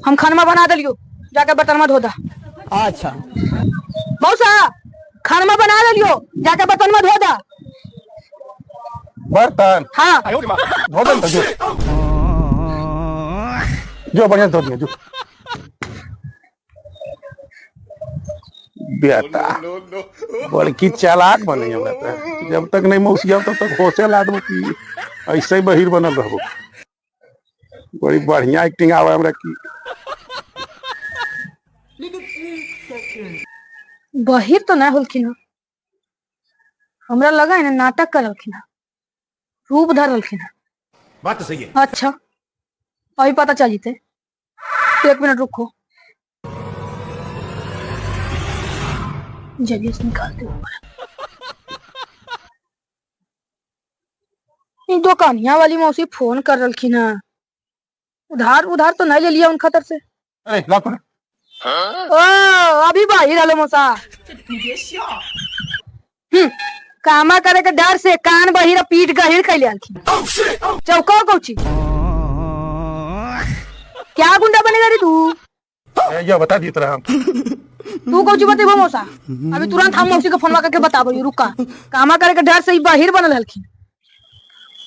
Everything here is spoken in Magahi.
हम खानमा बना दिलियो, जाके बर्तनमा धो दा। अच्छा। मौसा खानमा बना दिलियो, जाके बर्तनमा धो दा। बर्तन? हाँ। धो दे तो जो। जो बढ़िया धो दिया जो। बेटा बड़की चालाक बने हमरा त, जब तक नहीं मौसी तब तक होशे ला दबो की ऐसे ही बहिर बनल रहबो। बड़ी बढ़िया एक्टिंग आवे हमरा की। बहिर तो नहीं होलखिन हन, हमरा लगा है ना नाटक करलखिन हन, रूप धरलखिन हन। बात तो सही है। अच्छा अभी पता चल जीते, एक मिनट रुको, जल्दी से निकालते ऊपर। दुकानिया वाली मौसी फोन कर रखी है, उधार उधार तो नहीं ले लिया उनका तरफ से। अरे ला फोन। ओ अभी बाहर आलो मौसा। कामा करे के डर से कान बहिर पीठ गहिर कैले आलखिन। चौका कौची क्या गुंडा बनेगा रे तू? ए, ये बता दी तरह हम। तू कौची बतेबो मौसा? अभी तुरंत हम मौसी के फोनवा करके बताबो, रुका। कामा करे के डर से ही बहिर बनल हलखिन।